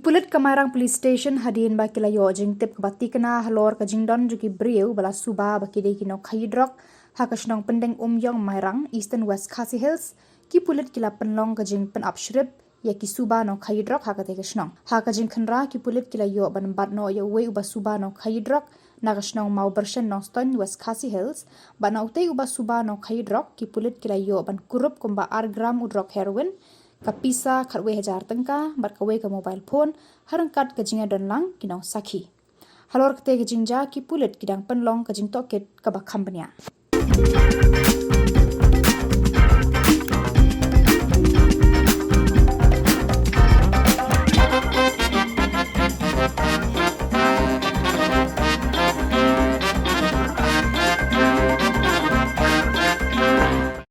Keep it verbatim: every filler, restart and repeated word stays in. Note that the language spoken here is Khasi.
Pulit ka Mairang Police Station hadien ba ki la ïoh jingtip kaba tikna halor ka jingdon jong ki briew ba la suba ba ki dei ki nongkhaïi drok ha ka shnong Pyndeng Umïong Mairang, Eastern West Khasi Hills, ki pulit ki la pynlong ka jingpynap shrip ïa ki suba nongkhaïi drok ha katei ka shnong. Ha ka jingkhynra ki pulit ki la ïoh ban bat noh ïa uwei uba suba nongkhaïi drok na ka shnong Mawbyrshon Nongstoiñ, West Khasi Hills, bad na utei uba suba nongkhaïi drok ki pulit ki la ïoh ban kurup kumba ar gram u drok heroin, ka pisa khatwei hajar tyngka, bad kawei ka mobile phone, ha ryngkat ka jingïadonlang ki nongsakhi. Halor katei ka jingjia ki pulit ki dang pynlong ka jingtohkit kaba kham bniah.